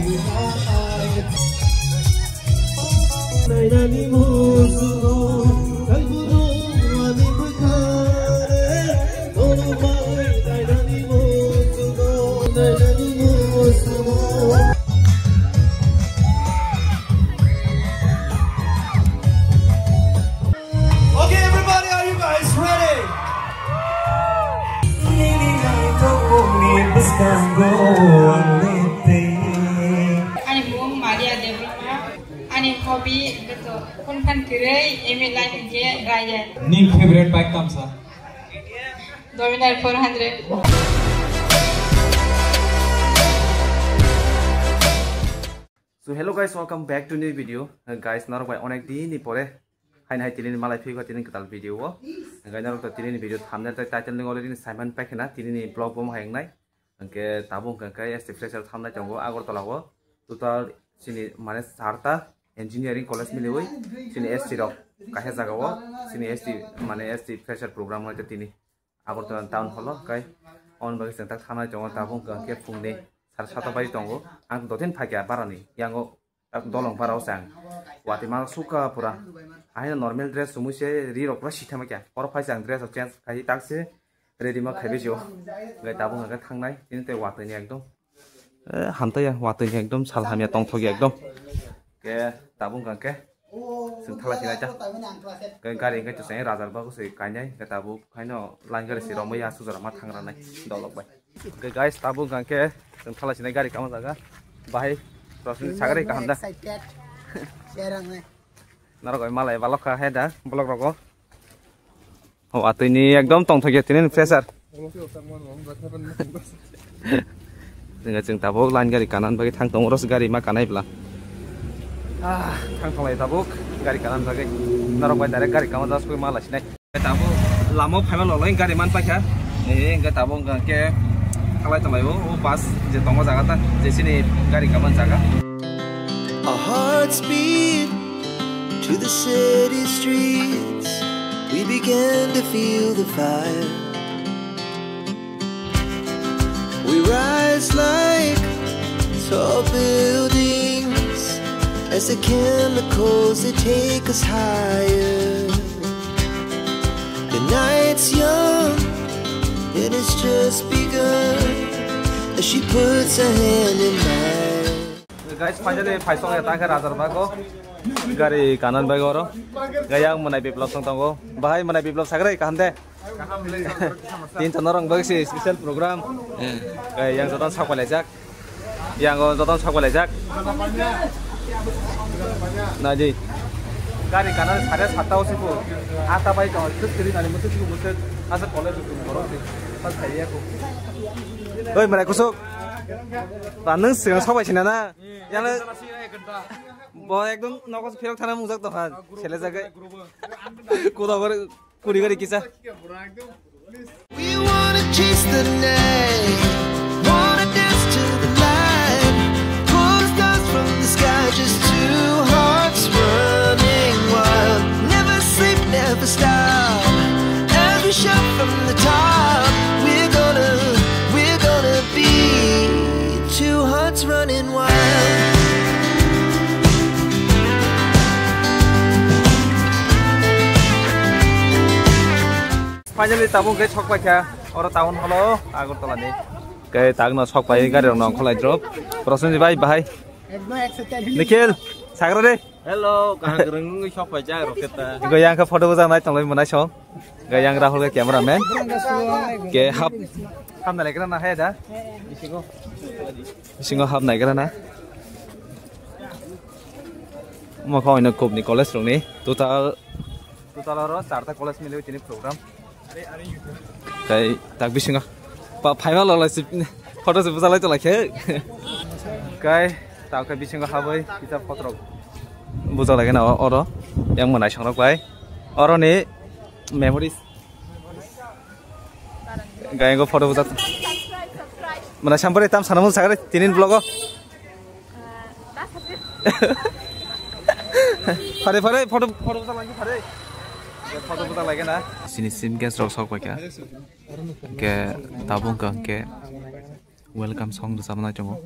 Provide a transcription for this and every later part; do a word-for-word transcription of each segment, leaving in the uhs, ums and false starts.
Okay, everybody, are you guys ready? Ani mung Maria Debbarma, ani hobby beto phone khan kwrwi, M A line hwnkhe Ryan. Ni favorite bike tamsa? Dominar four hundred. So hello guys, welcome back to new video. Uh, guys, norok bai onek din ni pore haino hai tini ni malai phikha tini kwtal video o. Hwnkhe norok to tini ni video thumbnail tei title ni already ni saiman paikha na tini ni vlog bo hai wngnai. Hwnkhe tabuk hwnkhe S T fresher thamnai tongo Agartala o. Total chini mane charta engineering college miliwi chini S T rok kaisa jaga o chini S T mane S T fresher program wngkha tini. Agartala town hall o, kai on bagwi chwng tak thanai tongo, tabuk hwnkhe phungni sar sata bai tongo. Ang dothin phaikha barani yango, tak dolong barao chang watwi ma sukha pura. Ahino normal dress chumui se ri rok pura sitha maikha. Oro phai chang dress rok change khai tak se ready ma khaibai se o. Hwnkhe tabuk hwnkhe thangnai tini tei watwi ni ekdom. Eh, hamtaiya, watwi ni ekdom sal hamya tongthokya ekdom. Ke tabuk hwnkhe chwng thala sinai ta. Ke gari hwnkhe chwng rajar bago se kainai, ke tabuk haino line gari se romwi asuk jora ma thang ranai dolok bai. Ke guys, tabuk hwnkhe chwng thala sinai gari kama jaga. Bahai rosni sagari kaham da. Excited. Share ang nai. Norok bai malai balok kha he da vlog rogo. O, atwini ekdom tongthokya tini fresher. Jwnga chwng tabuk line gari kanan bagwi thang tongo, oro se gari ma kanai bwla. Ah, thang tonglai tabuk gari kanan bagwi. Norok bai direct gari kama jasugwi ma laisinai. Tabuk lama o phaima loklai gari man paikha. Eh, hwnkhe tabuk hwnkhe khalai tonglaio, o bus je tongo jaga ta, je chini gari kaman jaga. Our hearts beat to the city streets. We began to feel the fire. We rise like tall buildings as the chemicals, they take us higher. The night's young and it's just begun as she puts her hand in mine. Guys, finally phaisok ya tangkhe rajar bago. Gari kanan bago oro. Gayang mwnai biplop song tongo. Bahai mwnai biplop sagrai kaham de. Tin tono rong bagwi se special program. Gayang joton sakwalaijak. Yang o joton sakwalaijak. Naji. Gari kanan sare satta o sipo. Ata bai tongo. Thik thiri nani mutu sipo mutu. Asa college borok se. Pas khaiya ko. Oi, mwnai kusuk. Ba nwng swkang sok bai sinana. Yang bo ekdom nogo phirok thana mujak tongkha. Sele jagai. Kuda gore kuri gari kisa. We wanna chase the night, wanna dance to the light. Pull the stars from the sky, just two hearts running wild. Never sleep, never stop. As we shout from the top, we're gonna, we're gonna be two hearts running wild. Finally, tabuk hwnkhe sok paikha oro town hall o Agartala ni. Khe tagno sok pai gari rok no ongkholai drop. Prosenjit bhai, bahai. Nikhil, sagra de. Hello, kaham kwrwng wngwi sok paijak rok khe ta. Go yang khe photo bujak nai tonglai mwnai song. Go yang Rahul khe camera man. Khe hap, hap na lekra na hai da. Bisingo. Bisingo hap nai gra na. Mo kho ino kop ni college rok ni. Total, total oro charta college mili tini program. Kai tak bisingo pa phaima lolai si photo si bujalai tolai khe. Kai tak khe bisingo habai kita photo rok bujalai khe na oro yang mwnai song rok bai. Oro ni memories. Gayang go photo bujak. Mwnai sampore tam sana mung sagre tinin vlog o. Phare phare photo photo bujak lagi phare. Photo bujak lagi na. Sini sim gas rok sok paikha. Ke tabung ka ke welcome song rwchapnai tongo.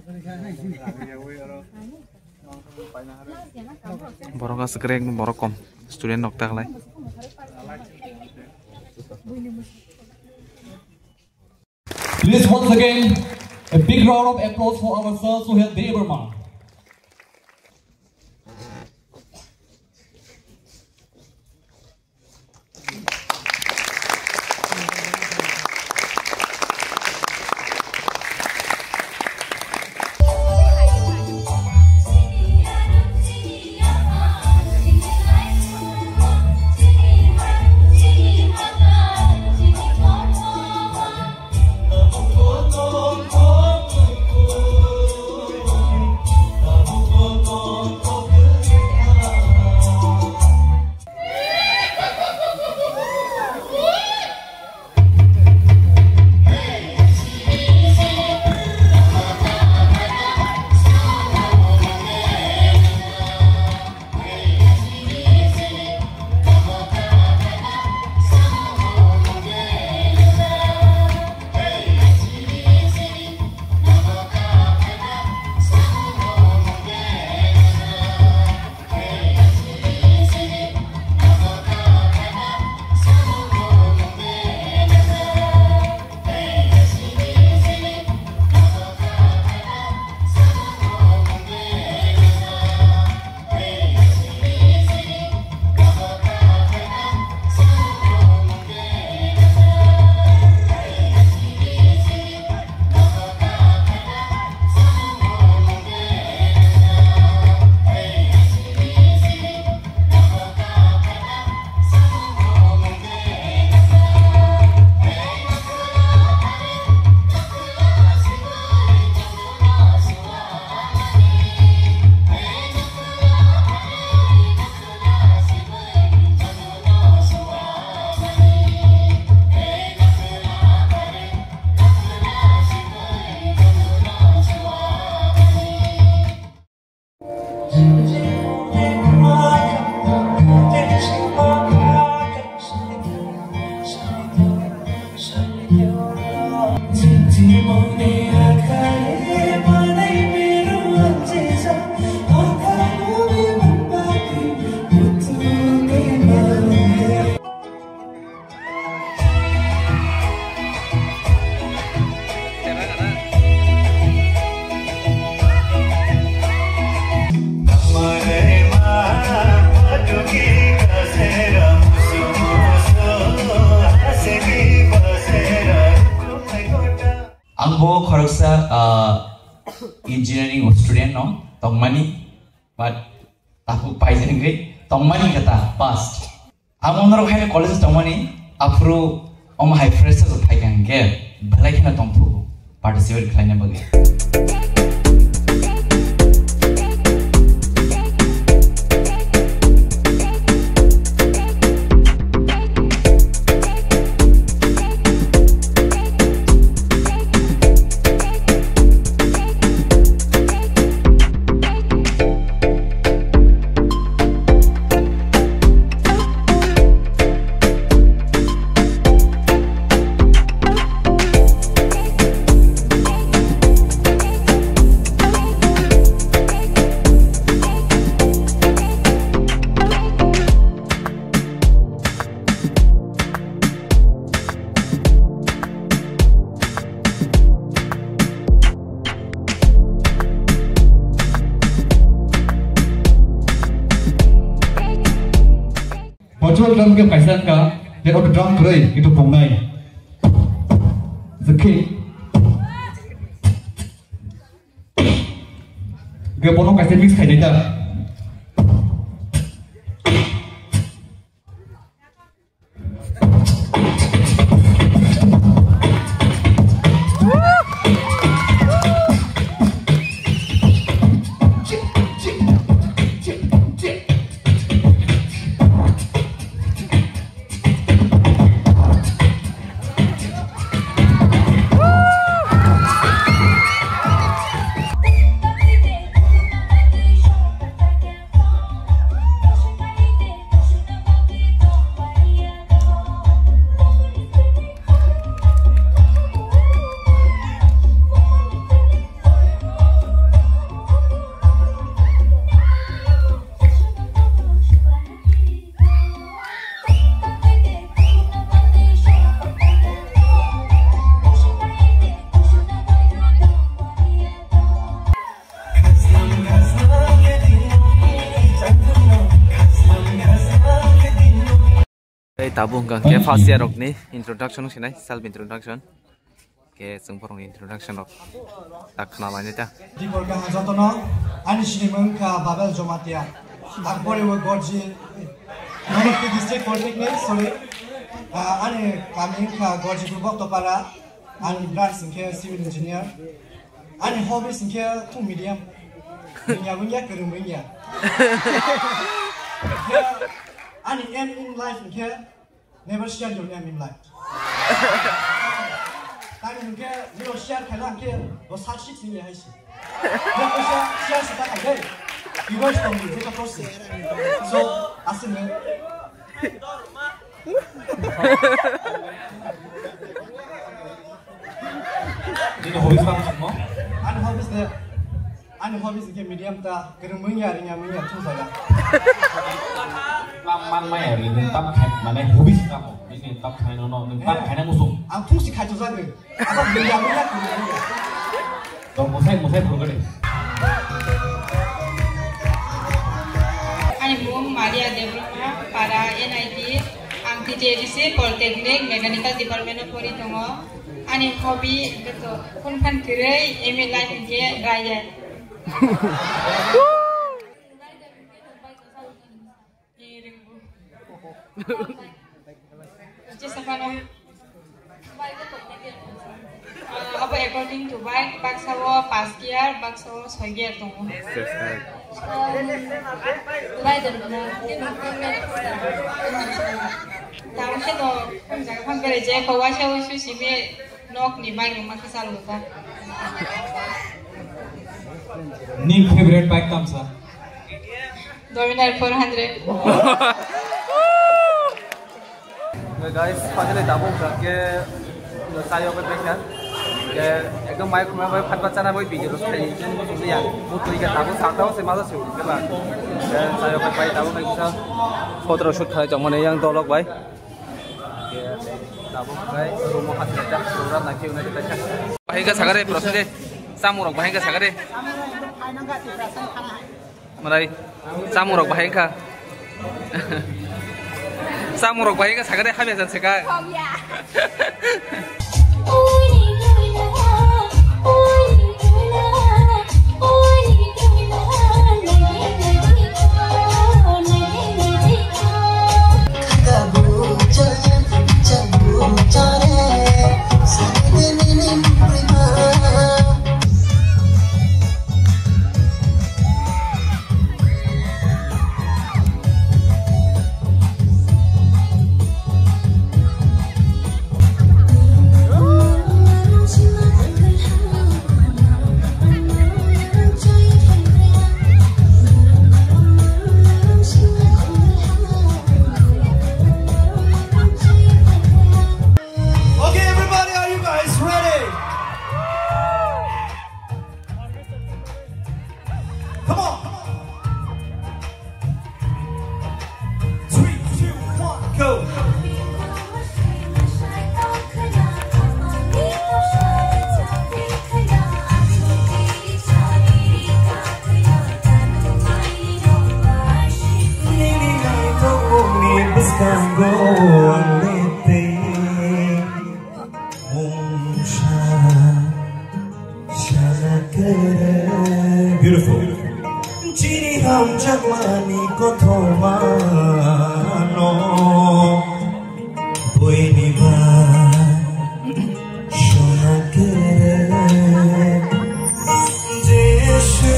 Borok aswk kwrwi, borok kom, student rok ta khlai. Please, once again, a big round of applause for our sir Suhel Debbarma. Ang bo khoroksa, ah, engineering student no tongmani, but takhuk paijak wngwi tongmani khe ta past. Amo norok haino college tongmani, aphuru omo hai freshers rok phaikha hinkhe belai kheno tongthogo, participate khlaina bagwi. Bojol drum khe kaisa wngkha, je auto drum kwrwi, khe to pungnai. The kick. Khe bono kaisa mix khainai ta. Tei tabuk hwnkha khe first year rokni introduction sinai, self introduction. Khe chwng borokni introduction rok tak khna lainai ta. Dibor kaha jotono, ani sinimung wngkha Babel Jomatia. Ang poreo Gorji, Nonokhali District Polytechnic, sorry. Ah, ani kami wngkha Gorji Bhoktopara, ani branch wngkhe civil engineer. Ani hobbies wngkhe thung medium. Wngya wngya, kwrwng wngya. Ani aim in life wngkhe never share your name in light. Tani hwnkhe nino share khaina hwnkhe bo sak sik sini hai si. Nino share, share sita khai dai. Viewers tong ni jeta post. So, asini. Nino hobbies ba mo? Ani hobbies de. Ani hobbies khe medium ta, kwrwng manya, ringya manya, thung jaga. Tam man maya, ring tam khai, mane hobbies tamo, bini tam khai no, no, nung tam khai na musu. Ang thung si khai to jaga. Apa ringya manya, kwrwng manya. To musai, musai purgade. Ani mung Maria Debbarma, para N I T, ang T T A D C Polytechnic Mechanical Department o pori tongo. Ani hobby hwnkhe to phone phan kwrwi, aim in life hwnkhe raya. Jesa phano. Ah, abo according to bike, baksa o pas gear, baksa o soi gear tongo. Rider no, tamo khe no, jaga phang berai je, ko waisa waisa simi. Nok ni bike rok ma khe chalo ta. Ni favorite bike tamsa? Dominar four hundred. Guys, finally tabuk hwnkha khe chayok bai kha. Khe ekdom mai khumai bai phatba chana bai video rok khai jen bo chukliya. Bo twi khe tabuk sakta se maja se khe ba. Khe chayok bai tabuk bai kisa photo shoot khai tongmani yang dolok bai. Bahai kha sagare, proste. Samung rok bahai kha sagare. Marai, samung rok bahai kha. Samung rok bahai kha sagare, hamya jan se kha. Okay, everybody, are you guys ready? Come on. Three, two, one, go. Beautiful. Chini hamjakmani kothoma no buini ba sona kere. Jesu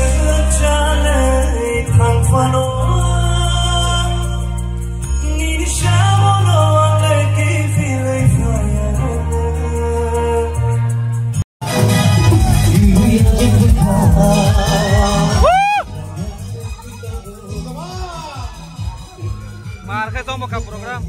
chanai thangphano nini samono ang leki filai phaya. Mar khe tongmo kha program.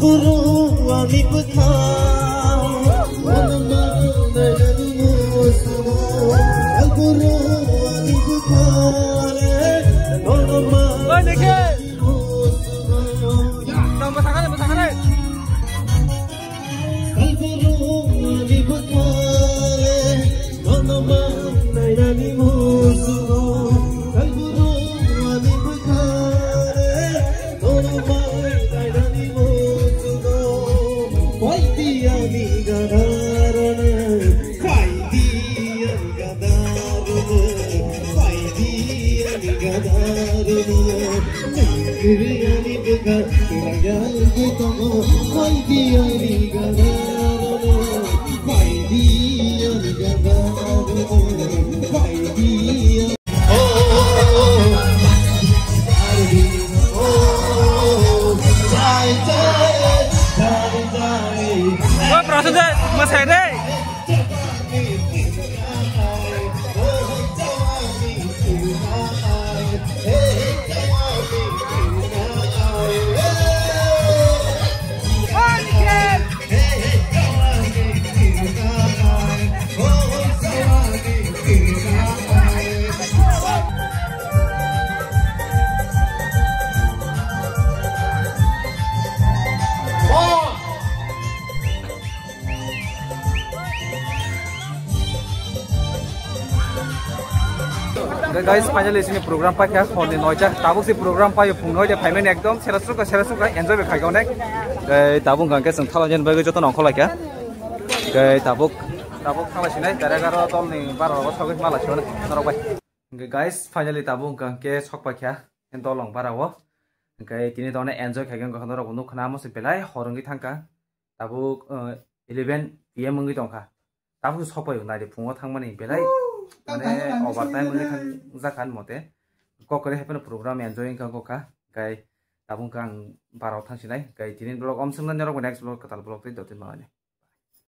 Guru ani bwkha, mano mano nani musugo. Guru ani bwkha re, mano mano Oi, Nikhil. Nani musugo. Tong bwsakha re, bwsakha re. Guru ani bwkha re, mano mano nani musugo. Guru ani bwkha re, O, Prasenjit, mwsai de. Hwnkhe guys, finally sini program paikha, horni noita. Tabuk si program pai, phung noita phaimani ekdom sera sukha, sera sukha, enjoy bai khaikha onek. Hwnkhe tabuk hwnkhe chwng thala jen bagwi jotono ongkhorlaikha. Hwnkhe tabuk, tabuk thala sinai, direct aro dolni bara rogo sogwi mala sio norok bai. Hwnkhe guys, finally tabuk hwnkhe sok paikha dolong bara o. Hwnkhe tini to onek enjoy khaikha, hwnkhe norok nukha na amo se belai hor wngwi thangkha. Tabuk, uh, eleven P M wngwi tongkha. Tabuk sokpai nai di, phungo thangmani belai, mane overtime wngwi thang jakha mote. Kokore hapheno program enjoy wngkha kokha. Kai tabuk ang barao thangsinai. Kai tini vlog omswkna norok next vlog kwtal vlog tei dotwi malani.